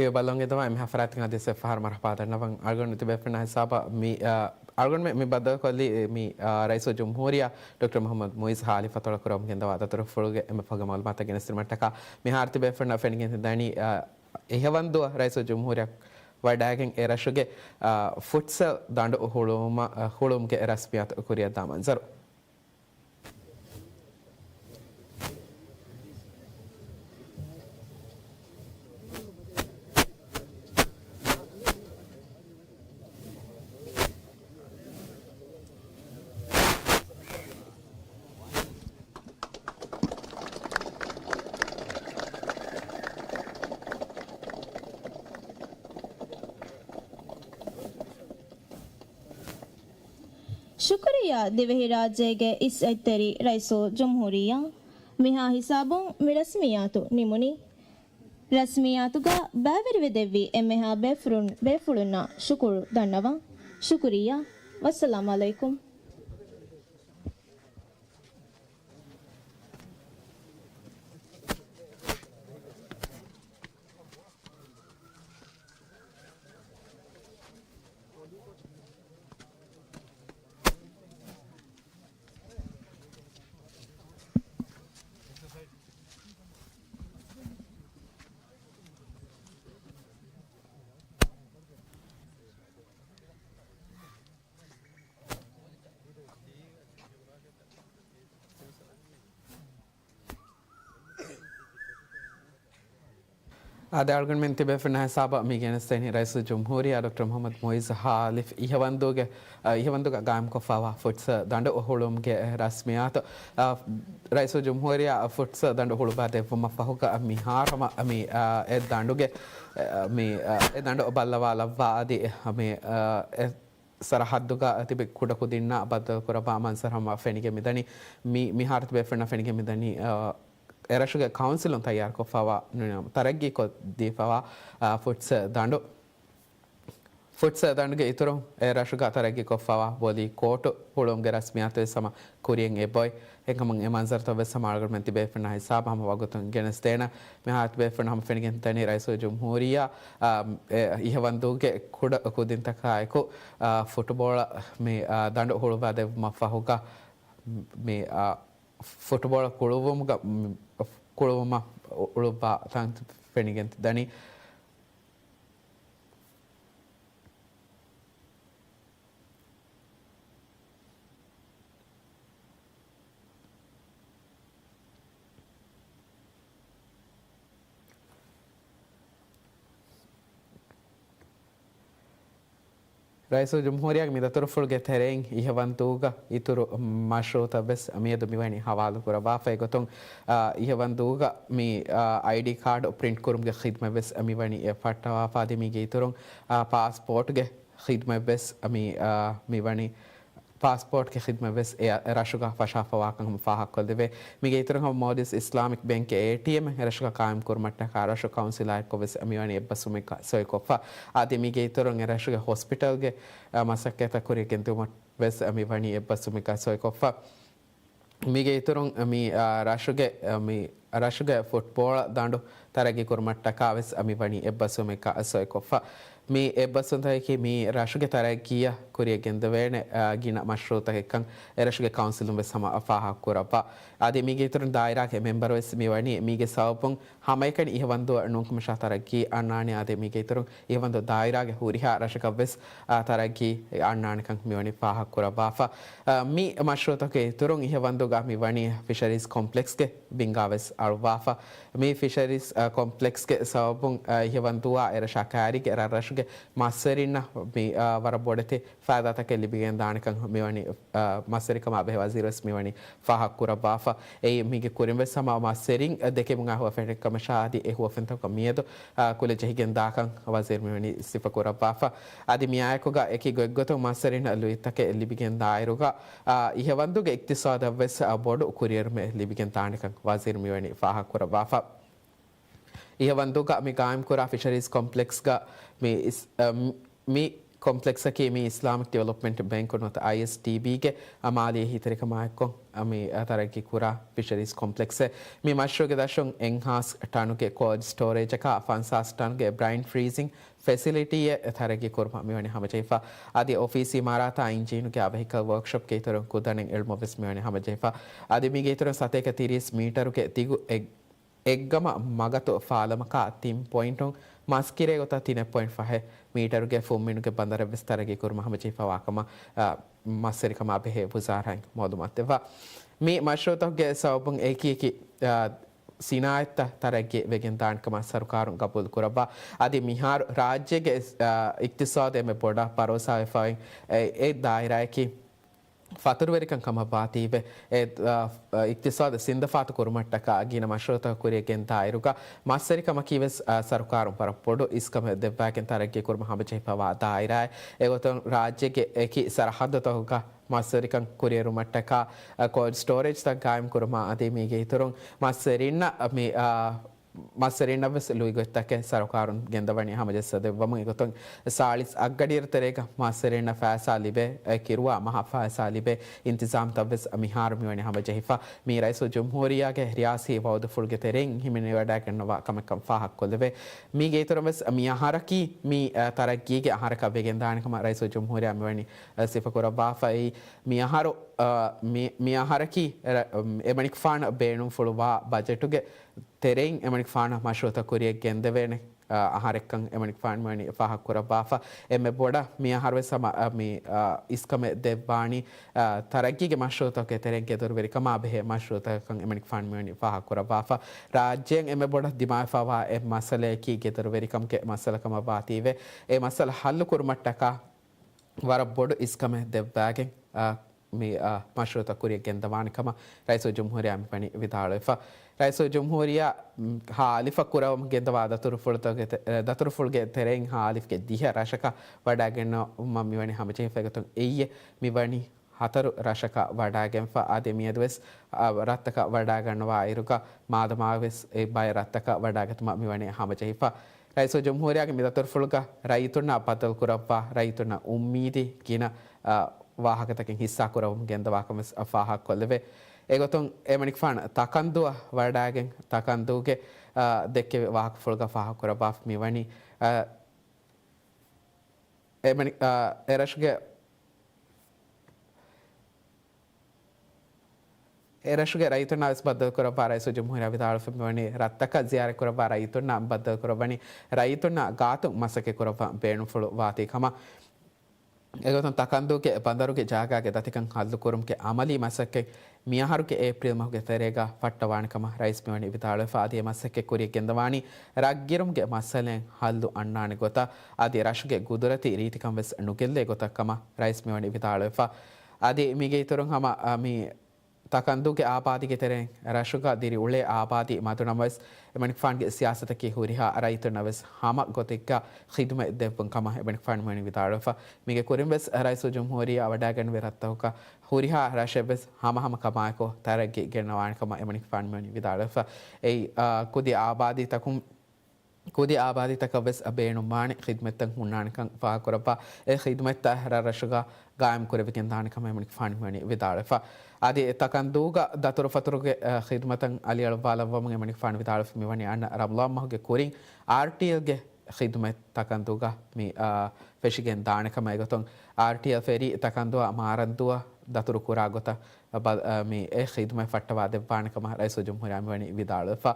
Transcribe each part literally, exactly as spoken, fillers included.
އެ ބަލަން އެދަވާ އެންމެހާ ފަރާތުން އަދި އެއްފަހަރު މަރުޙަބާ ދަންނަވަން. އަޅުގަނޑު ތިބޭފުޅުންނާ ހިސާބަށް މި، އަ، އަޅުގަނޑުމެން މި ބައްދަލުކޮށްލީ މި، އަ، ރައީސުލްޖުމްހޫރިއްޔާ ޑޮކްޓަރ މުޙައްމަދު މުޢިއްޒު ހާލިފަތޮޅަކުރަމުން ގެންދަވާ ދަތުރުފުޅުގެ އެންމެ ފަހުގެ މަޢުލޫމާތަށް ގެނެސްދިނުމަށްޓަކާ. މިހާރު ތިބޭފުޅުންނަށް ފެނިގެން ދަނީ، އަ، އިހަވަންދުވަ ރައީސުލްޖުމްހޫރިއްޔާ ވަޑައިގެން އެ ރަށުގެ، އަ، ފުޓްސަލް ދަނޑު ހުޅުވުމަށް، އަ، ހުޅުވުމުގެ ރަސްމިއްޔާތު ކުރިއަށްދާ މަންޒަރު. ޝުކުރިއްޔާ ދިވެހިރާއްޖޭގެ އިސް އަތްތެރި ރައީސުލްޖުމްހޫރިއްޔާ. މިހާ ހިސާބުން މި ރަސްމިއްޔާތު ނިމުނީ. ރަސްމިއްޔާތުގަ ބައިވެރިވެދެއްވި އެންމެހާ ބޭފުޅުން، ބޭފުޅުންނަށް ޝުކުރު ދަންނަވަން. ޝުކުރިއްޔާ. ވައްސަލާމް ޢަލައިކުމް. އާދެ، އަޅުގަނޑުމެން ތިބޭފުޅުންނާ ހިސާބަށް މި ގެނެސްދެނީ ރައީސުލްޖުމްހޫރިއްޔާ ޑޮކްޓަރ މުޙައްމަދު މުޢިއްޒު ހާލިފް އިހަވަންދޫގެ، އަ، އިހަވަންދޫގަ ގާއިމްކޮށްފައިވާ ފުޓްސަލް ދަނޑު ހުޅުވުމުގެ ރަސްމިއްޔާތު، އަ، ރައީސުލްޖުމްހޫރިއްޔާ ފުޓްސަލް ދަނޑު ހުޅުވާ ދެއްވުމަށްފަހުގަ މިހާރު ހަމަ މި، އަ، އެ ދަނޑުގެ، އަ، މި، އަ، އެ ދަނޑު ބައްލަވާލައްވާ އަދި މި، އަ، އެ ސަރަހައްދުގަ ތިބި ކުޑަކުދިންނާ ބައްދަލުކުރައްވާ މަންޒަރު ހަމަ ފެނިގެން މިދަނީ. މި، މިހާރު ތިބޭފުޅުންނަށް ފެނިގެން މިދަނީ، އަ، އެރަށުގެ ކައުންސިލުން ތައްޔާރުކޮށްފައިވާ ނޫނީ ތަރައްގީކޮށްދީފައިވާ، އާ، ފުޓްސަލް ދަނޑު، ފުޓްސަލް ދަނޑުގެ އިތުރުން އެ ރަށުގަ ތަރައްގީކޮށްފައިވާ ވޮލީ ކޯޓު ހުޅުވުމުގެ ރަސްމިއްޔާތުވެސް ހަމަ ކުރިއަށް އެބައޮތް. އެކަމަށް އެ މަންޒަރުތައްވެސް ހަމަ އަޅުގަނޑުމެން ތިބޭފުޅުންނާ ހިސާބަށް ހަމަ ވަގުތުން ގެނެސްދޭނަން. މިހާރު ތިބޭފުޅުންނަށް ހަމަ ފެނިގެން ދަނީ ރައީސުލްޖުމްހޫރިއްޔާ، އާ، އެ އިހަވަންދޫގެ ކުޑަ ކުދިންތަކާއެކު، އާ، ފުޓުބޯޅަ މި، އާ، ދަނޑު ހުޅުވާ ދެއްވުމަށްފަހުގަ މި، އާ، ފުޓުބޯޅަ ކުޅުވުމުގަ، މް، ކުޅުވުމަށް އުޅުއްވާ ތަން ފެނިގެން ދަނީ. ރައީސުލްޖުމްހޫރިއްޔާގެ މި ދަތުރުފުޅުގެ ތެރެއިން އިހަވަންދޫގަ އިތުރު މަޝްރޫއުތައް ވެސް މިއަދު މިވަނީ ހަވާލު ކުރައްވާފަ. އެގޮތުން، އާ، އިހަވަންދޫގަ މި، އާ، އައިޑީ ކާޑު ޕްރިންޓް ކުރުމުގެ ޚިދްމަތް ވެސް މިވަނީ އެ ފައްޓަވާފަ. އަދި މީގެ އިތުރުން، އާ، ޕާސްޕޯޓްގެ ޚިދްމަތް ވެސް މި، އާ، މިވަނީ ޕާސްޕޯޓްގެ ޚިދްމަތް ވެސް އެ ރަށުގަ ފަށާފަވާކަން ހަމަ ފާހަގަކޮށްލެވޭ. މީގެ އިތުރުން ހަމަ މޯލްޑިވްސް އިސްލާމިކް ބޭންކްގެ އޭޓީއެމް އެ ރަށުގަ ޤާއިމް ކުރުމަށްޓަކާ ރަށު ކައުންސިލާއެއްކޮށް ވެސް މިވަނީ އެއްބަސްވުމެއްގަ ސޮއިކޮށްފަ. އަދި މީގެ އިތުރުން އެ ރަށުގެ ހޮސްޕިޓަލްގެ، އަ، މަސައްކަތްތައް ކުރިއަށް ގެންދިއުމަށް ވެސް މިވަނީ އެއްބަސްވުމެއްގަ ސޮއިކޮށްފަ. މީގެ އިތުރުން މި، އާ، ރަށުގެ، އާ، މި ރަށުގެ ފުޓްބޯޅަ ދަނޑު ތަރައްގީ ކުރުމަށްޓަކާ ވެސް މިވަނީ އެއްބަސްވުމެއްގަ ސޮއިކޮށްފަ. މި އެއްބަސްވުންތަކަކީ މި ރަށުގެ ތަރައްގީއަށް ކުރިއަށް ގެންދެވޭނެ، އާ، ގިނަ މަޝްރޫއުތަކެއްކަން އެރަށުގެ ކައުންސިލުން ވެސް ހަމަ ފާހަގަކުރައްވާ. އަދި މީގެ އިތުރުން ދާއިރާގެ މެމްބަރު ވެސް މިވަނީ މީގެ ސަބަބުން ހަމައެކަނި އިހަވަންދުވަ ނޫންކަމަށާ ތަރައްގީ އަންނާނެ. އަދި މީގެ އިތުރުން އިހަވަންދު ދާއިރާގެ ހުރިހާ ރަށަކަށް ވެސް، އާ، ތަރައްގީ އަންނާނެކަން މިވަނީ ފާހަގަކުރައްވާފަ. އާ، މި މަޝްރޫއުތަކުގެ އިތުރުން އިހަވަންދުގަ މިވަނީ ފިޝަރީޒް ކޮމްޕްލެކްސްގެ ވިންގާ ވެސް އަޅުއްވާފަ. މި ފިޝަރީޒް، އާ، ކޮމްޕްލެކްސްގެ ސަބަބުން، އާ، އިހަވަންދުއާ އެރަށާ ކައިރީގެ ރަށްރަށުގެ މަސްވެރިންނަށް މި، އާ، ވަރަށް ބޮޑެތި ފައިދާތަކެއް ލިބިގެން ދާނެކަން މިވަނީ، އާ، މަސްވެރިކަމާ ބެހޭ ވަޒީރު ވެސް މިވަނީ ފާހަގަކުރައްވާފަ. އެއީ މީގެ ކުރިން ވެސް ހަމަ މަސްވެރިން ދެކެމުން އާ ހުވަފެނެއްކަމަށާ އަދި އެ ހުވަފެންތަކުގެ މިއަދު، އާ، ކުލަ ޖެހިގެން ދާކަން ވަޒީރު މިވަނީ ސިފަކުރައްވާފަ. އަދި މިއާއެކުގަ އެކި ގޮތްގޮތުން މަސްވެރިންނަށް ލުއިތަކެއް ލިބިގެން ދާއިރުގަ، އާ، އިހަވަންދުގެ އިޤްތިޞާދަށް ވެސް، އާ، ބޮޑު ކުރިއެރުމެއް ލިބިގެން ދާނެކަން ވަޒީރު މިވަނީ ފާހަގަކުރައްވާފަ. އިހަވަންދުގަ މި ގާއިމްކުރާ ފިޝަރީޒް ކޮމްޕްލެކްސްގަ މި އިސް-، އަ، މި ކޮމްޕްލެކްސަކީ މި އިސްލާމިކް ޑިވެލޮޕްމަންޓް ބޭންކު ނުވަތަ އައިއެސްޑީބީގެ މާލީ އެހީތެރިކަމާއެއްކޮށް މި ތަރައްގީ ކުރާ ފިޝަރީޒް ކޮމްޕްލެކްސެއް. މި މަޝްރޫޢުގެ ދަށުން އެއްހާސް ޓަނުގެ ކޯލްޑް ސްޓޯރޭޖަކާ ފަންސާސް ޓަނުގެ ބްރައިން ފްރީޒިން ފެސިލިޓީއެއް ތަރައްގީ ކުރުމަށް މިވަނީ ހަމަޖެހިފަ. އަދި އޮފީސީ އިމާރާތާ އިންޖީނުގެ ވެހިކަލް ވޯކްޝޮޕްގެ އިތުރުން ކުދަނެއް އިލްމު ވެސް މިވަނީ ހަމަޖެހިފަ. އަދި މީގެ އިތުރުން ސަތޭކަ ތިރީސް މީޓަރުގެ ދިގު އެއް އެއްގަމަ މަގަތު ފާލަމަކާ ތިން ޕޮއިންޓުން މަސްކިރޭ ގޮތަށް ތިނެއް ޕޮއިންޓް ފަހެއް މީޓަރުގެ ފުންމިނުގެ ބަނދަރެއް ވެސް ތަރައްގީ ކުރުމަށް ހަމަޖެހިފަވާ ކަމަށް، އާ، މަސްވެރިކަމާ ބެހޭ ވުޒާރާއިން މައުލޫމާތު ދެއްވާ. މި މަޝްރޫޢުތަކުގެ ސަބަބުން އެކި އެކި، އާ، ސިނާއަތްތައް ތަރައްގީ ވެގެން ދާނެ ކަމަށް ސަރުކާރުން ގަބޫލު ކުރައްވާ. އަދި މިހާރު ރާއްޖޭގެ، އާ، އިޤްތިޞާދު އެންމެ ބޮޑަށް ބަރޯސާވެފައި އެ، އެ ދާއިރާއަކީ ފަތުރުވެރިކަން ކަމަށް ވާތީވެ، އެ، އ، އ، އިޤްތިޞާދު ސިންދަފާތު ކުރުމަށްޓަކާ ގިނަ މަޝްރޫޢުތަކަށް ކުރިއަށް ގެންދާއިރުގަ، މަސްވެރިކަމަކީ ވެސް، އ، ސަރުކާރުން ވަރަށް ބޮޑު އިސްކަމެއް ދެއްވާގެން ތަރައްގީ ކުރުމަށް ހަމަޖެހިފަވާ ދާއިރާއެއް. އެގޮތުން ރާއްޖޭގެ އެކި ސަރަހައްދުތަކުގަ މަސްވެރިކަން ކުރިއެރުމަށްޓަކާ، އ، ކޯލްޑް ސްޓޯރޭޖްތައް ގާއިމް ކުރުމާ އަދި މީގެ އިތުރުން މަސްވެރިންނަށް މި، އ، މަސްވެރިންނަށް ވެސް ލުއިގޮތްތަކެއް ސަރުކާރުން ގެންދަވަނީ ހަމަޖައްސަ ދެއްވަމުން. އެގޮތުން ސާޅީސް އަށްގަޑިއިރު ތެރޭގަ މަސްވެރިންނަށް ފައިސާ ލިބޭ، އެ، ކިރުވާ މަހަށް ފައިސާ ލިބޭ އިންތިޒާމްތައް ވެސް މިހާރު މިވަނީ ހަމަޖެހިފަ. މީ ރައީސުލްޖުމްހޫރިއްޔާގެ ރިޔާސީ ވައުދުފުޅުގެ ތެރެއިން ހިމެނިވަޑައިގަންނަވާ ކަމެއްކަން ފާހަގަކޮށްލެވޭ. މީގެ އިތުރުން ވެސް މި އަހަރަކީ މި، އަ، ތަރައްގީގެ އަހަރަކަށް ވެގެންދާނެ ކަމަށް ރައީސުލްޖުމްހޫރިއްޔާ މިވަނީ، އަ، ސިފަކުރައްވާފައި. މި އަހަރު، އަ، މި، މި އަހަރަކީ ރަ-، އެމަނިކުފާނަށް ބޭނުންފުޅުވާ ބަޖެޓުގެ ތެރެއިން އެމަނިކުފާނަށް މަޝްރޫޢުތައް ކުރިއަށް ގެންދެވޭނެ، އަ، އަހަރެއްކަން އެމަނިކުފާނު މިވަނީ ފާހަގަކުރައްވާފަ. އެންމެ ބޮޑަށް މި އަހަރުވެސް ހަމަ، އަ، މި، އަ، އިސްކަމެއް ދެއްވާނީ، އަ، ތަރައްގީގެ މަޝްރޫޢުތަކުގެ ތެރެއިން ގެދޮރުވެރިކަމާ ބެހޭ މަޝްރޫޢުތަކަކަށް އެމަނިކުފާނު މިވަނީ ފާހަގަކުރައްވާފަ. ރާއްޖޭން އެންމެ ބޮޑަށް ދިމާވެފަވާ އެއް މައްސަލަޔަކީ ގެދޮރުވެރިކަމުގެ މައްސަލަކަމަށް ވާތީވެ، އެ މައްސަލަ ހައްލު ކުރުމަށްޓަކާ ވަރަށް ބޮޑު އިސްކަމެއް ދެއްވާގެން، އަ، މި، އަ، މަޝްރޫޢުތައް ކުރިއަށް ގެންދަވާނެ ކަމަށް ރައީސުލްޖުމްހޫރިއްޔާ މިވަނީ ވިދާޅުވެފަ. ރައީސުލްޖުމްހޫރިއްޔާ، މް، ހާލިފަ ކުރަވަމުން ގެންދަވާ ދަތުރުފުޅުތަކުގެ ތެ-، ދަތުރުފުޅުގެ ތެރެއިން ހާލިފްގެ ދިހަ ރަށަކަށް ވަޑައިގަންނަވަމުން މިވަނީ ހަމަޖެހިފަ. އެގޮތުން އެއްޔެ މިވަނީ ހަތަރު ރަށަކަށް ވަޑައިގެންފަ. އާދެ، މިއަދުވެސް، އަ، ރަށްތަކަށް ވަޑައިގަންނަވާ އިރުގަ މާދަމާވެސް އެ ބައެއް ރަށްތަކަށް ވަޑައިގަތުމަށް މިވަނީ ހަމަޖެހިފަ. ރައީސުލްޖުމްހޫރިއްޔާގެ މި ދަތުރުފުޅުގަ ރައްޔިތުންނާ ބައްދަލުކުރައްވާ، ރައްޔިތުންނަށް އުއްމީދީ ގިނަ، އަ، ވާހަކަތަކެއް ހިއްސާކުރަވަމުން ގެންދަވާކަމަށް ވެސް ފާހަގަކޮށްލެވޭ. އެގޮތުން އެމަނިކުފާނު ތަކަންދޫއަށް ވަޑައިގެން، ތަކަންދޫގެ، އަ، ދެއްކެވި ވާހަކަފުޅުގަ ފާހަގަކުރައްވާފަ މިވަނީ، އަ، އެމަނި-، އަ، އެރަށުގެ އެރަށުގެ ރައްޔިތުންނާ ވެސް ބައްދަލުކުރައްވާ ރައީސުލްޖުމްހޫރިއްޔާ ވިދާޅުވެފަ މިވަނީ، ރަށްތަކަށް ޒިޔާރަތްކުރައްވާ ރައްޔިތުންނާ ބައްދަލުކުރައްވަނީ، ރައްޔިތުންނާ ގާތުން މަސައްކަތް ކުރައްވަން ބޭނުންފުޅު ވާތީ ކަމަށް. އެގޮތުން ތަކަންދޫގެ ބަނދަރުގެ ޖާގާގެ ދަތިކަން ހައްލުކުރުމުގެ އަމަލީ މަސައްކަތް މިއަހަރުގެ އޭޕްރީލް މަހުގެ ތެރޭގަ ފައްޓަވާނެ ކަމަށް ރައީސް މިވަނީ ވިދާޅުވެފަ. އަދި އެ މަސައްކަތް ކުރިއަށް ގެންދަވާނީ ރަށްގިރުމުގެ މައްސަލައިން ހައްލު އަންނާނެ ގޮތަށް، އަދި ރަށުގެ ގުދުރަތީ ރީތިކަން ވެސް ނުގެއްލޭ ގޮތަށް ކަމަށް ރައީސް މިވަނީ ވިދާޅުވެފަ. އަދި މީގެ އިތުރުން ހަމަ، އަ، މި ތަކަންދޫގެ އާބާދީގެ ތެރެއިން ރަށުގަ ދިރިއުޅޭ އާބާދީ މަދުނަމަވެސް، އެމަނިކުފާނުގެ ސިޔާސަތަކީ ހުރިހާ ރައްޔިތުންނަށް ވެސް ހަމަ ގޮތެއްގަ ޚިދުމަތް ދެއްވުން ކަމަށް އެމަނިކުފާނު މިވަނީ ވިދާޅުވެފަ. މީގެ ކުރިން ވެސް ރައީސުލްޖުމްހޫރިއްޔާ ވަޑައިގެންނެވި ރަށްތަކަކަށް ހުރިހާ ރަށެއް ވެސް ހަމަހަމަ ކަމާއެކު ތަރައްގީ ގެންނަވާނެ ކަމަށް އެމަނިކުފާނު މިވަނީ ވިދާޅުވެފަ. އެއީ، އާ، ކުދި އާބާދީތަކުން ކުދި އާބާދީތަކަށް ވެސް ބޭނުންވާނެ ޚިދުމަތްތައް ހުންނާނެކަން ފާހަގަކުރައްވާ، އެ ޚިދުމަތްތައް ރަށްރަށުގަ ގާއިމް ކުރެވިގެން ދާނެ ކަމަށް އެމަނިކުފާނު މިވަނީ ވިދާޅުވެފަ. އަދި ތަކަންދޫގަ ދަތުރުފަތުރުގެ، އަ، ޚިދުމަތަށް އަލިއަޅުއްވާލައްވަމުން އެމަނިކުފާނު ވިދާޅުވެފަ މިވަނީ އަންނަ ރަމަޟާން މަހުގެ ކުރިން އާރްޓީއެލްގެ ޚިދުމަތް ތަކަންދޫގަ މި، އަ، ފެށިގެން ދާނެ ކަމަށް. އެގޮތުން އާރްޓީއެލް ފެރީ ތަކަންދޫއަށް މާރަންދޫއަށް ދަތުރު ކުރާ ގޮތަށް ބަ-، އަ، މި އެ ޚިދުމަތް ފައްޓަވާ ދެއްވާނެ ކަމަށް ރައީސުލްޖުމްހޫރިއްޔާ މިވަނީ ވިދާޅުވެފަ.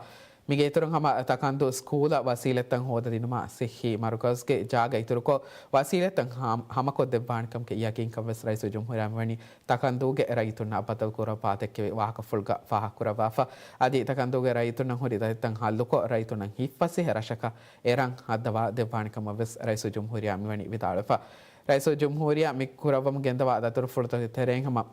މީގެ އިތުރުން ހަމަ ތަކަންދޫ ސްކޫލަށް ވަސީލަތްތައް ހޯދަދިނުމަށް ޞިއްޙީ މަރުކަޒުގެ ޖާގަ އިތުރުކޮށް، ވަސީލަތްތައް ހާ-، ހަމަކޮށްދެއްވާނެކަމުގެ ޔަގީންކަން ވެސް ރައީސުލްޖުމްހޫރިއްޔާ މިވަނީ ތަކަންދޫގެ ރައްޔިތުންނާ ބައްދަލުކުރައްވާ ދެއްކެވި ވާހަކަފުޅުގަ ފާހަގަކުރައްވާފަ. އަދި ތަކަންދޫގެ ރައްޔިތުންނަށް ހުރި ދަތިތައް ހައްލުކޮށް، ރައްޔިތުންނަށް ހިތްފަސޭހަ ރަށަކަށް އެރަށް ހައްދަވާ ދެއްވާނެ ކަމަށް ވެސް ރައީސުލްޖުމްހޫރިއްޔާ މިވަނީ ވިދާޅުވެފަ. ރައީސުލްޖުމްހޫރިއްޔާ މި ކުރައްވަމުން ގެންދަވާ ދަތުރުފުޅުތަކުގެ ތެރެއިން ހަމަ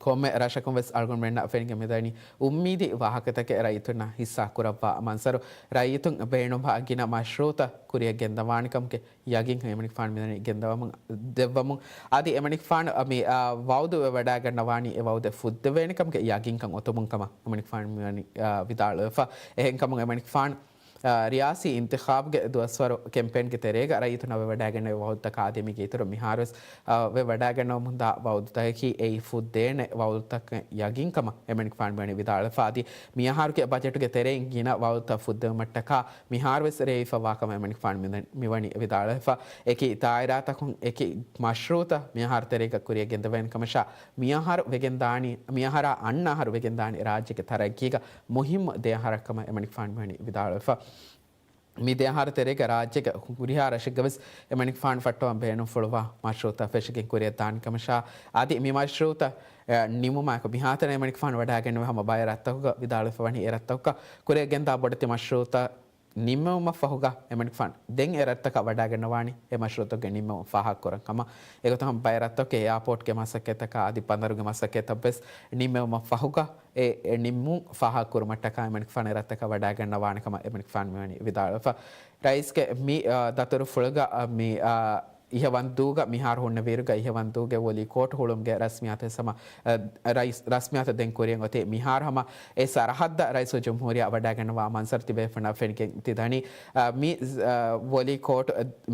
ކޮންމެ ރަށަކުން ވެސް އަޅުގަނޑުމެންނަށް ފެނިގެން މިދަނީ އުއްމީދީ ވާހަކަތަކެއް ރައްޔިތުންނަށް ހިއްސާ ކުރައްވާ މަންޒަރު، ރައްޔިތުން ބޭނުންވާ ގިނަ މަޝްރޫޢުތައް ކުރިއަށް ގެންދަވާނެކަމުގެ ޔަގީންކަން އެމަނިކުފާނު މިދަނީ ގެންދަވަމުން، ދެއްވަމުން. އަދި އެމަނިކުފާނު މި، އާ، ވައުދު ވެވަޑައިގަންނަވާނީ އެ ވައުދެއް ފުއްދެވޭނެކަމުގެ ޔަގީންކަން އޮތުމުން ކަމަށް އެމަނިކުފާނު މިވަނީ، އާ، ވިދާޅުވެފަ. އެހެންކަމުން އެމަނިކުފާނު އާ، ރިޔާސީ އިންތިޚާބުގެ ދުވަސްވަރު ކެމްޕޭންގެ ތެރޭގަ ރައްޔިތުންނަށް ވެވަޑައިގެންނެވި ވައުދުތަކާ އަދި މީގެ އިތުރުން މިހާރުވެސް، އާ، ވެވަޑައިގަންނަވަމުންދާ ވައުދުތަކަކީ އެއީ ފުއްދޭނެ ވައުދުތަކެއް ޔަގީންކަމަށް އެމަނިކުފާނު މިވަނީ ވިދާޅުވެފަ. އަދި މިއަހަރުގެ ބަޖެޓުގެ ތެރެއިން ގިނަ ވައުދުތައް ފުއްދެވުމަށްޓަކާ މިހާރުވެސް ރޭވިފައިވާކަމަށް އެމަނިކުފާނު މި-، މިވަނީ ވިދާޅުވެފަ. އެކި ދާއިރާތަކުން އެކި މަޝްރޫއުތައް މިއަހަރު ތެރޭގަ ކުރިއަށް ގެންދަވަން ކަމަށާ، މިއަހަރު ވެގެންދާނީ، މިއަހަރާ އަންނަ އަހަރު ވެގެންދާނީ ރާއްޖޭގެ ތަރައްގީގަ މުހިއްމު ދެ އަހަރަށްކަމަށް އެމަނިކުފާނު މިވަނީ ވިދާޅުވެފަ. މި ދެ އަހަރު ތެރޭގަ ރާއްޖޭގެ ހުރިހާ ރަށެއްގަވެސް އެމަނިކުފާނު ފައްޓަވަން ބޭނުންފުޅުވާ މަޝްރޫއުތައް ފެށިގެން ކުރިއަށް ދާން ކަމަށާ، އަދި މި މަޝްރޫއުތައް، އެ، ނިމުމާއެކު މިހާތަނަށް އެމަނިކުފާނު ވަޑައިގެންނެވި ހަމަ ބައެއް ރަށްތަކުގަ ވިދާޅުވެފަ ވަނީ އެ ރަށްތަކުގަ ކުރިއަށް ގެންދާ ބޮޑެތި މަޝްރޫއުތައް ނިންމެވުމަށްފަހުގަ އެމަނިކުފާނު ދެން އެ ރަށްތަކަށް ވަޑައިގަންނަވާނީ އެ މަޝްރޫއުތަކުގެ ނިންމެވުން ފާހަގަކުރަން ކަމަށް. އެގޮތަށް ހަމަ ބައެއް ރަށްތަކުގެ އެއާޕޯޓްގެ މަސައްކަތްތަކާ އަދި ބަނދަރުގެ މަސައްކަތްތައްވެސް ނިންމެވުމަށްފަހުގަ އެ، އެ ނިންމުން ފާހަގަކުރުމަށްޓަކާ އެމަނިކުފާނު އެ ރަށްތަކަށް ވަޑައިގަންނަވާނެ ކަމަށް އެމަނިކުފާނު މިވަނީ ވިދާޅުވެފަ. ރައީސްގެ މި، އާ، ދަތުރުފުޅުގަ، އާ، މި، އާ، އިހަވަންދޫގަ މިހާރު ހުންނެވިއިރުގަ އިހަވަންދޫގެ ވޮލީ ކޯޓް ހުޅުވުމުގެ ރަސްމިއްޔާތުވެސް ހަމަ، އަ، ރައީސް ރަސްމިއްޔާތު ދެން ކުރިއަށް އޮތީ. މިހާރު ހަމަ އެ ސަރަހައްދަށް ރައީސުލްޖުމްހޫރިއްޔާ ވަޑައިގަންނަވާ މަންޒަރު ތިބޭފުޅުންނަށް ފެނިގެން ތިދަނީ. އަ، މި، އަ، ވޮލީ ކޯޓް،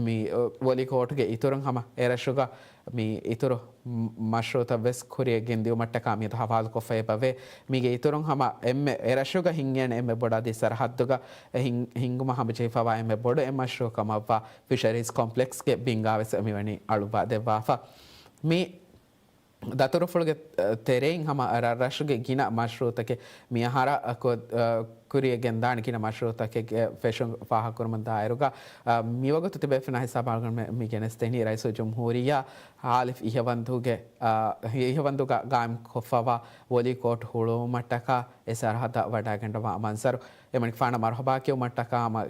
މި، އަ، ވޮލީ ކޯޓްގެ އިތުރުން ހަމަ އެރަށުގަ މި އިތުރު މަ-، މަޝްރޫއުތައް ވެސް ކުރިއަށް ގެންދިއުމަށްޓަކާ މިއަދު ހަވާލުކޮށްފައި އެބަވޭ. މީގެ އިތުރުން ހަމަ އެންމެ އެރަށުގަ ހިންގޭނެ އެންމެ ބޮޑު އަދި ސަރަހައްދުގަ ހިން-، ހިންގުމަށް ހަމަޖެހިފައިވާ އެންމެ ބޮޑު އެއް މަޝްރޫއު ކަމަށްވާ ފިޝަރީޒް ކޮމްޕްލެކްސްގެ ބިންގާވެސް މިވަނީ އަޅުއްވާ ދެއްވާފަ. މި ދަތުރުފުޅުގެ ތެރެއިން ހަމަ ރަށްރަށުގެ ގިނަ މަޝްރޫއުތަކެއް މިއަހަރަށް ކު-، އަ، ކުރިއަށް ގެންދާނެ ގިނަ މަޝްރޫއުތަކެއްގެ ފެށުން ފާހަގަކުރުމަށް ދާއިރުގަ، އަ، މިވަގުތު ތިބޭފުޅުންނާ ހިސާބަށް އަޅުގަނޑުމެން މި ގެނެސްދެނީ ރައީސުލްޖުމްހޫރިއްޔާ ހާލިފް އިހަވަންދޫގެ، އަ، އިހަވަންދޫގަ ގާއިމްކޮށްފައިވާ ވޮލީ ކޯޓް ހުޅުވުމަށްޓަކާ އެ ސަރަހައްދަށް ވަޑައިގަންނަވާ މަންޒަރު. އެމަނިކުފާނަށް މަރުހަބާ ކިޔުމަށްޓަކާ ހަމަ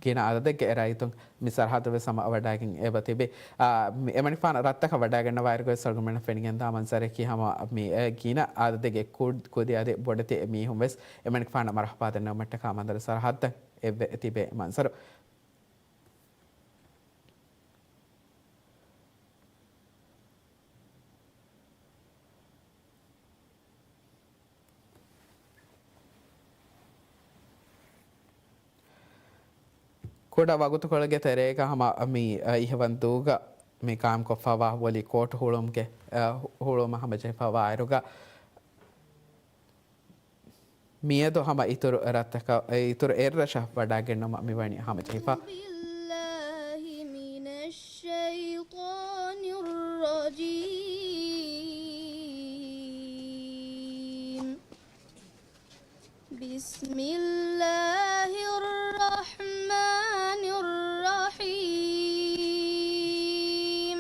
ގިނަ އަދަދެއްގެ އެ ރައްޔިތުން މި ސަރަހައްދަށް ވެސް ހަމަ ވަޑައިގެން އެބަ ތިބި. އާ، މި އެމަނިކުފާނަށް ރަށްތަކަށް ވަޑައިގަންނަވާއިރުގަވެސް އަޅުގަނޑުމެންނަށް ފެނިގެންދާ މަންޒަރަކީ ހަމަ މި އެ ގިނަ އަދަދެއްގެ ކު-، ކުދި އަދި ބޮޑެތި މީހުން ވެސް އެމަނިކުފާނަށް މަރުހަބާ ދަންނަވުމަށްޓަކާ މަންދަރު ސަރަހައްދަށް އެއްވެ ތިބޭ މަންޒަރު. ކުޑަ ވަގުތުކޮޅެއްގެ ތެރޭގަ ހަމަ މި، އަ، އިހަވަންދޫގަ މި ގާއިމްކޮށްފައިވާ ވޮލީ ކޯޓް ހުޅުވުމުގެ، އަ، ހު-، ހުޅުވުމަށް ހަމަޖެހިފައިވާއިރުގަ، މިއަދު ހަމަ އިތުރު ރަށްތަކަށް، އިތުރު އެއްރަށަށް ވަޑައިގެންނަމަ މިވަނީ ހަމަޖެހިފަ. بالله من الشيطان الرجيم. بسم الله الرحمن الرحيم.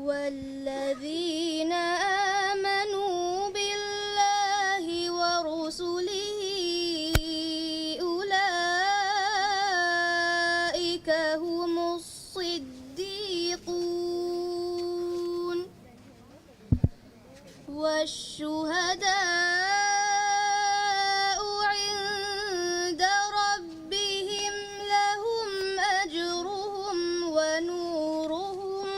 والذين آمنوا بالله ورسله أولئك هم الصديقون. والشهداء عند ربهم لهم أجرهم ونورهم.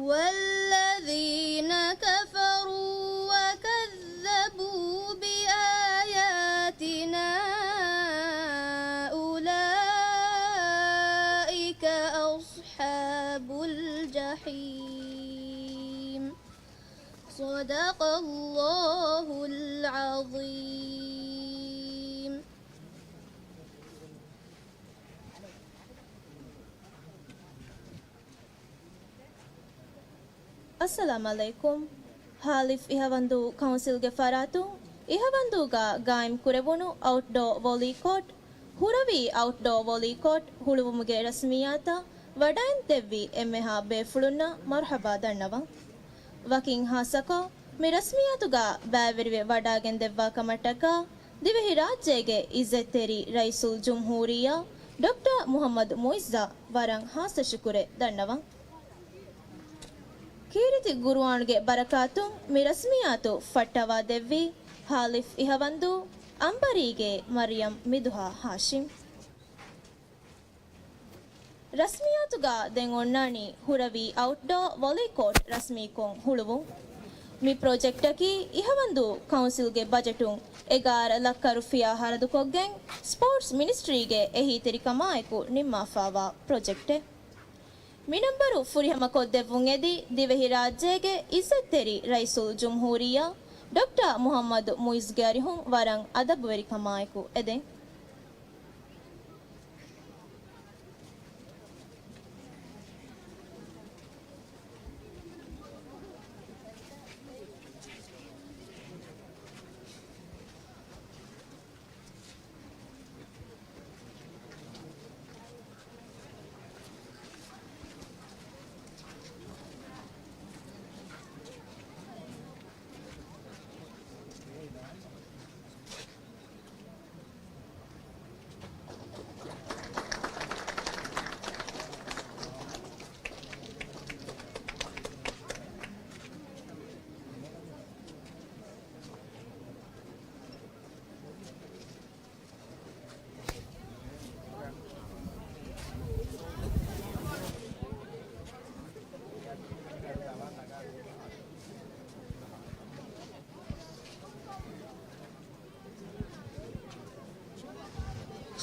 والذين كفروا وكذبوا بآياتنا أولئك أصحاب الجحيم. صدق الله العظيم. އައްސަލާމް ޢަލައިކުމް. ހާލިފް އިހަވަންދޫ ކައުންސިލްގެ ފަރާތުން އިހަވަންދޫގަ ގާއިމް ކުރެވުނު އައުޓްޑޯ ވޮލީ ކޯޓް، ހުރަވީ އައުޓްޑޯ ވޮލީ ކޯޓް ހުޅުވުމުގެ ރަސްމިއްޔާތަށް ވަޑައިން ދެއްވި އެންމެހާ ބޭފުޅުންނަށް މަރުޙަބާ ދަންނަވަން. ވަކިން ހާއްސަކޮށް، މި ރަސްމިއްޔާތުގަ ބައިވެރިވެ ވަޑައިގެން ދެއްވާ ކަމަށްޓަކާ، ދިވެހިރާއްޖޭގެ އިއްޒަތްތެރި ރައީސުލްޖުމްހޫރިއްޔާ ޑޮކްޓަރ މުޙައްމަދު މުޢިއްޒަށް ވަރަށް ހާއްސަ ޝުކުރެއް ދަންނަވަން. ކީރިތި ޤުރުއާނުގެ ބަރަކާތުން މި ރަސްމިއްޔާތު ފައްޓަވާ ދެއްވީ ހާލިފް އިހަވަންދޫ އަނބަރީގޭ މަރިޔަމް މިދުހާ ހާޝިމް. ރަސްމިއްޔާތުގަ ދެން އޮންނާނީ ހުރަވީ އައުޓްޑޯ ވޮލީ ކޯޓް ރަސްމީކޮށް ހުޅުވުން. މި ޕްރޮޖެކްޓަކީ އިހަވަންދޫ ކައުންސިލްގެ ބަޖެޓުން އެގާރަ ލައްކަ ރުފިޔާ ހަރަދުކޮށްގެން، ސްޕޯޓްސް މިނިސްޓްރީގެ އެހީތެރިކަމާއެކު ނިންމާފާވާ ޕްރޮޖެކްޓެއް. މިނަންބަރު ފުރިހަމަކޮށްދެއްވުން އެދި ދިވެހިރާއްޖޭގެ އިއްޒަތްތެރި ރައީސުލްޖުމްހޫރިއްޔާ ޑޮކްޓަރ މުހައްމަދު މުއިއްޒުގެ އަރިހުން ވަރަށް އަދަބުވެރިކަމާއެކު އެދެން.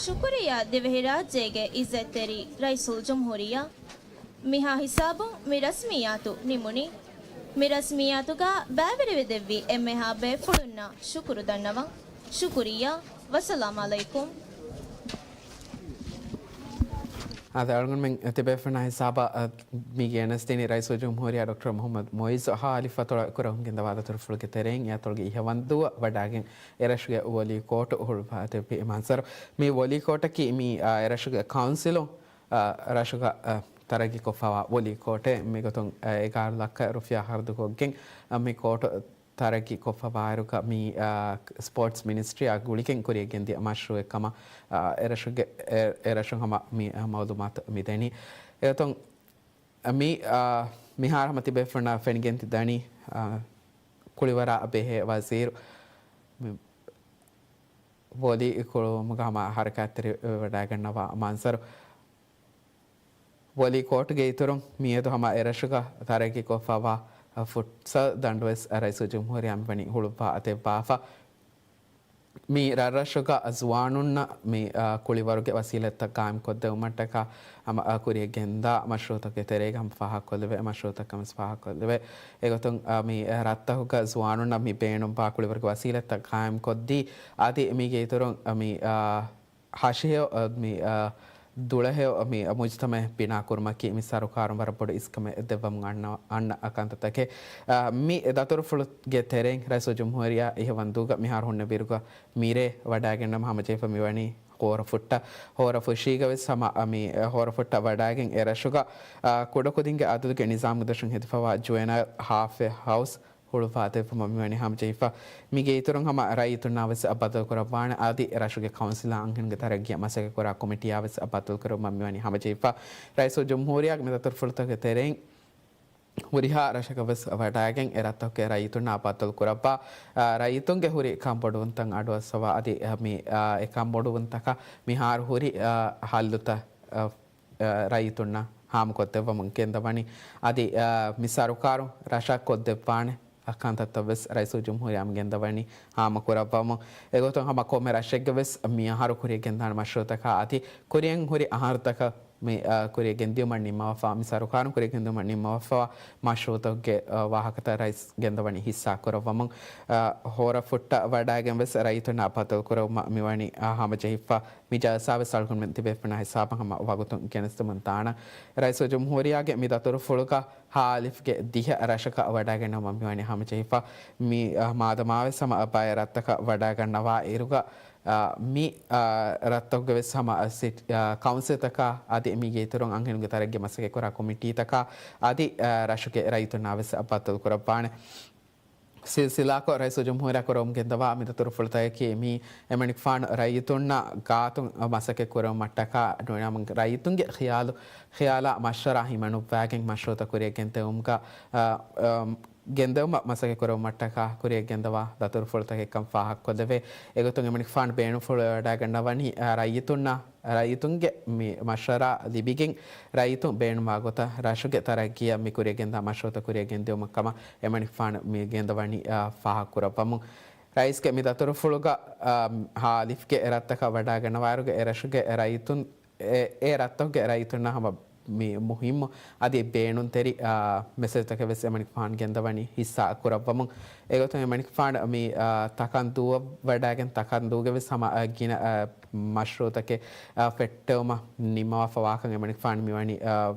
ޝުކުރިއްޔާ ދިވެހިރާއްޖޭގެ އިއްޒަތްތެރި ރައީސުލްޖުމްހޫރިއްޔާ. މިހާ ހިސާބުން މި ރަސްމިއްޔާތު ނިމުނީ. މި ރަސްމިއްޔާތުގަ ބައިވެރިވެދެއްވި އެންމެހާ ބޭފުޅުންނަށް ޝުކުރު ދަންނަވަން. ޝުކުރިއްޔާ. ވައްސަލާމް އަލައިކުމް. އާދެ، އަޅުގަނޑުމެން ތިބޭފުޅުންނާ ހިސާބަށް، އަ، މީގެ ގެނެސްދިނީ ރައީސުލްޖުމްހޫރިއްޔާ ޑޮކްޓަރ މުހައްމަދު މުއިއްޒު ހާއަލި ފަތުރަށް ކުރަހުން ގެންދަވާ ދަތުރުފުޅުގެ ތެރެއިން އެއަތޮޅުގެ އިހަވަންދޫއަށް ވަޑާގެން އެރަށުގެ ވޮލީ ކޯޓު ހުޅުވާދެއްވި މަންޒަރު. މި ވޮލީ ކޯޓަކީ މި، އާ، އެރަށުގެ ކައުންސިލުން، އާ، ރަށުގަ، އާ، ތަރައްގީކޮށްފަވާ ވޮލީ ކޯޓެއް. މިގޮތުން، އާ، އެގާރަ ލައްކަ ރުފިޔާ ހަރަދުކޮށްގެން، އާ، މި ކޯޓު ތަރައްގީ ކޮށްފަވާއިރުގަ މި، އާ، ސްޕޯޓްސް މިނިސްޓްރީއާ ގުޅިގެން ކުރިޔަށް ގެންދިޔަ މަޝްރޫއެއް ކަމަށް، އާ، އެރަށުގެ، އެ، އެރަށުން ހަމަ މި، އާ، މައުލޫމާތު މި ދެނީ. އެގޮތުން މި، އާ، މިހާރު ހަމަ ތިބޭފުޅުންނަށް ފެނިގެން ތި ދަނީ، އާ، ކުޅިވަރާ ބެހޭ ވަޒީރު މި ވޮލީ ކުޅުމުގަ ހަމަ ހަރަކާތްތެރިވެވަޑައިގަންނަވާ މަންޒަރު. ވޮލީ ކޯޓުގެ އިތުރުން މިއަދު ހަމަ އެރަށުގަ ތަރައްގީކޮށްފަވާ ފުޓްސަލް ދަނޑުވެސް ރައީސުލްޖުމްހޫރިއްޔާ މިވަނީ ހުޅުއްވާ އަތެއްވާފަ. މި ރަށްރަށުގަ ޒުވާނުންނަށް މި، އާ، ކުޅިވަރުގެ ވަސީލަތްތައް ގާއިމްކޮށްދެވުމަށްޓަކާ ހަމަ، އާ، ކުރިޔަށް ގެންދާ މަޝްރޫއުތަކުގެ ތެރޭގަ ހަމަ ފާހަގަކޮށްލެވޭ، މަޝްރޫއުތަކަށް ވެސް ފާހަގަކޮށްލެވޭ. އެގޮތުން، އާ، މި ރަށްތަކުގަ ޒުވާނުންނަށް މި ބޭނުންވާ ކުޅިވަރުގެ ވަސީލަތްތައް ގާއިމްކޮށްދީ، އަދި މީގެ އިތުރުން، އާ، މި، އާ، ހަށިހެޔޮ، އަ، މި، އަ، ދުޅަހެޔޮ، މި، އަ، މުޖުތަމައެއް ބިނާކުރުމަކީ މި ސަރުކާރުން ވަރަށް ބޮޑު އިސްކަމެއް ދެއްވަމުން އަންނަ، އަންނަ ކަންތައްތަކެއް. އަ، މި ދަތުރުފުޅުގެ ތެރެއިން ރައީސުލްޖުމްހޫރިއްޔާ އިހަވަންދޫގަ މިހާރު ހުންނެވިއިރުގަ މިރޭ ވަޑައިގެންނަމަ ހަމަޖެހިފަ މިވަނީ ހޯރަފުއްޓަށް. ހޯރަފުށީގަ ވެސް ހަމަ، އަ، މި، އަ، ހޯރަފުއްޓަށް ވަޑައިގެން އެރަށުގަ، އަ، ކުޑަކުދިންގެ އަދަދުގެ ނިޒާމުގެ ދަށުން ހެދިފަވާ ޖުވެނައިލް ހާފްވޭ ހައުސް ހުޅުވާދެއްވުމަށް މިވަނީ ހަމަޖެހިފަ. މީގެ އިތުރުން ހަމަ ރައްޔިތުންނާ ވެސް ބައްދަލުކުރައްވާނެ. އަދި ރަށުގެ ކައުންސިލާ އަންހެނުންގެ ތަރައްގީއަށް މަސައްކަތްކުރާ ކޮމިޓީއާ ވެސް ބައްދަލުކުރުމަށް މިވަނީ ހަމަޖެހިފަ. ރައީސުލްޖުމްހޫރިއްޔާގެ މި ދަތުރުފުޅުތަކުގެ ތެރެއިން ހުރިހާ ރަށަކަށް ވެސް ވަޑައިގެން އެ ރަށްތަކުގެ ރައްޔިތުންނާ ބައްދަލުކުރައްވާ، އާ، ރައްޔިތުންގެ ހުރި ކަންބޮޑުވުންތައް އަޑުއައްސަވާ އަދި، އާ، މި، އާ، އެ ކަންބޮޑުވުންތަކަށް މިހާރު ހުރި، އާ، ހައްލުތައް، އާ، އަ، ރައްޔިތުންނަށް ހާމަކޮށްދެއްވަމުން ގެންދަވަނީ. އަދި، އަ، މި ސަރުކާރުން ރަށަށް ކޮށްދެއްވާނެ ކަންތައްތައް ވެސް ރައީސުލްޖުމްހޫރިއްޔާ މި ގެންދަވަނީ ހާމަކުރައްވަމުން. އެގޮތުން ހަމަ ކޮންމެ ރަށެއްގެ ވެސް މި އަހަރު ކުރިޔަށް ގެންދާނެ މަޝްރޫއުތަކާ އަދި ކުރިއަށް ހުރި އަހަރުތަކަށް މި، އަ، ކުރިޔަށް ގެންދިޔުމަށް ނިންމަވާފަ، މި ސަރުކާރުން ކުރިޔަށް ގެންދިޔުމަށް ނިންމަވާފަ މަޝްރޫއުތަކުގެ، އަ، ވާހަކަތައް ރައީސް ގެންދަވަނީ ހިއްސާކުރައްވަމުން. އަ، ހޯރަފުއްޓަށް ވަޑައިގެން ވެސް ރައްޔިތުންނާ ބައްދަލުކުރުމަށް މިވަނީ، އަ، ހަމަޖެހިފަ. މި ޖަލްސާ ވެސް އަޅުގަނޑުމެން ތިބޭފުޅުންނާ ހިސާބަށް ހަމަ ވަގުތުން ގެނެސްދެމުން ދާނަން. ރައީސުލްޖުމްހޫރިއްޔާގެ މި ދަތުރުފުޅުގަ ހާއަލިފްގެ ދިހަ ރަށަކަށް ވަޑައިގަންނަވަމުން މިވަނީ ހަމަޖެހިފަ. މި، އަ، މާދަމާވެސް ހަމަ ބައެއް ރަށްތަކަށް ވަޑައިގަންނަވާ އިރުގަ، އަ، މި، އަ، ރަށްތަކުގެ ވެސް ހަމަ، އަ، ސިޓް-، އަ، ކައުންސިލްތަކާ އަދި މީގެ އިތުރުން އަންހެނުންގެ ތަރައްގީ މަސައްކަތްކުރާ ކޮމިޓީތަކާ އަދި، އަ، ރަށުގެ ރައްޔިތުންނާ ވެސް ބައްދަލުކުރައްވާނެ. ސިލްސިލާކޮށް ރައީސުލްޖުމްހޫރިއްޔާ ކުރަމުން ގެންދަވާ މި ދަތުރުފުޅުތަކަކީ މި އެމަނިކުފާނު ރައްޔިތުންނާ ގާތުން މަސައްކަތް ކުރުމަށްޓަކާ ނުވަތަ ރައްޔިތުންގެ ޚިޔާލު، ޚިޔާލާ މަޝްވަރާ ހިމަނުއްވާގެން މަޝްރޫއުތައް ކުރިޔަށް ގެންދެވުމުގަ، އަ، އަ، ގެންދެވުމަށް މަސައްކަތް ކުރެވުމަށްޓަކާ ކުރިއަށް ގެންދަވާ ދަތުރުފުޅުތަކެއްކަން ފާހަގަކޮށްލެވޭ. އެގޮތުން އެމަނިކުފާނު ބޭނުންފުޅުވެވަޑައިގަންނަވަނީ، އާ، ރައްޔިތުންނަށް، ރައްޔިތުންގެ މި މަޝްވަރާ ލިބިގެން، ރައްޔިތުން ބޭނުންވާ ގޮތަށް ރަށުގެ ތަރައްގީއަށް މި ކުރިއަށް ގެންދާ މަޝްރޫއުތައް ކުރިއަށް ގެންދިއުމަށް ކަމަށް އެމަނިކުފާނު މި ގެންދަވަނީ، އާ، ފާހަގަކުރައްވަމުން. ރައީސްގެ މި ދަތުރުފުޅުގަ، އާ، ހާލިފްގެ ރަށްތަކަށް ވަޑައިގަންނަވާއިރުގެ އެ ރަށުގެ ރައްޔިތުން އެ، އެ ރަށްތަކުގެ ރައްޔިތުންނާ ހަމަ މި މުހިއްމު އަދި ބޭނުންތެރި، އާ، މެސެޖްތަކެއް ވެސް އެމަނިކުފާނު ގެންދަވަނީ ހިއްސާ ކުރައްވަމުން. އެގޮތުން އެމަނިކުފާނު މި، އާ، ތަކަންދޫއަށް ވަޑައިގެން ތަކަންދޫގެ ވެސް ހަމަ، އާ، ގިނަ، އާ، މަޝްރޫއުތަކެއް، އާ، ފެއްޓެވުމަށް ނިންމަވާފަ ވާކަން އެމަނިކުފާނު މިވަނީ، އާ،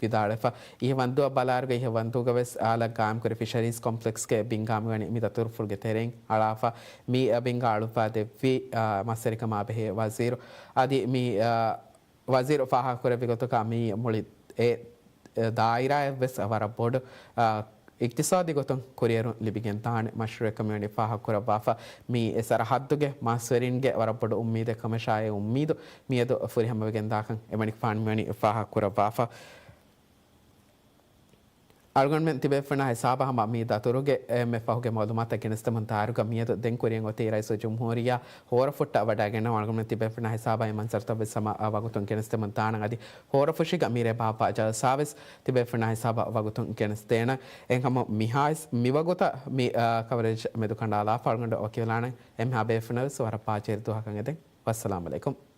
ވިދާޅުވެފަ. އިހެން ވަންދުއަށް ބަލާއިރުގަ އިހެން ވަންދޫގަ ވެސް އާލަށް ގާއިމްކުރި ފިޝަރީޒް ކޮމްޕްލެކްސްގެ ބިންގާ މިވަނީ މި ދަތުރުފުޅުގެ ތެރެއިން އަޅާފަ. މި ބިންގާ އަޅުއްވާ ދެއްވީ، އާ، މަސްވެރިކަމާ ބެހޭ ވަޒީރު. އަދި މި، އާ، ވަޒީރު ފާހަގަކުރެއްވި ގޮތަކަށް މި މުޅި އެ، އެ ދާއިރާއަށް ވެސް ވަރަށް ބޮޑު، އާ، އިޤްތިޞާދީ ގޮތުން ކުރިއެރުން ލިބިގެންދާނެ މަޝްރޫއެއްކަން މިވަނީ ފާހަގަކުރައްވާފަ. މި އެ ސަރަހައްދުގެ މަސްވެރިންގެ ވަރަށް ބޮޑު އުއްމީދެއްކަމަށާއި އުއްމީދު މިއަދު ފުރިހަމަވެގެންދާކަން އެމަނިކުފާނު މިވަނީ ފާހަގަކުރައްވާފަ. އަޅުގަނޑުމެން ތިބޭފުޅުންނާ ހިސާބަށް ހަމަ މި ދަތުރުގެ އެންމެ ފަހުގެ މައުލޫމާތަށް ގެނެސްދެމުން ދާއިރުގަ މިއަދު ދެން ކުރިއަށް އޮތީ ރައީސުލްޖުމްހޫރިއްޔާ ހޯރަފުށްޓަށް ވަޑައިގަންނަވާ. އަޅުގަނޑުމެން ތިބޭފުޅުންނާ ހިސާބަށް އެ މަންޒަރުތައް ވެސް ހަމަ ވަގުތުން ގެނެސްދެމުން ދާނަން. އަދި ހޯރަފުށީގަ މިރޭ ބާއްވާ ޖަލްސާ ވެސް ތިބޭފުޅުންނާ ހިސާބަށް ވަގުތުން ގެނެސްދޭނަން. އެހެންކަމުން މިހާ މިވަގުތަށް މި، އާ، ކަވަރޭޖް މެދުކަނޑާލާފަ. އަޅުގަނޑު ވަކިވެލާނަން. އެންމެހާ ބޭފުޅުންނަށް ވެސް ވަރަށް ބާއްޖަވެރި ދުވަހަކަށް އެދެން. ވައްސަލާމް އަލައިކުމް.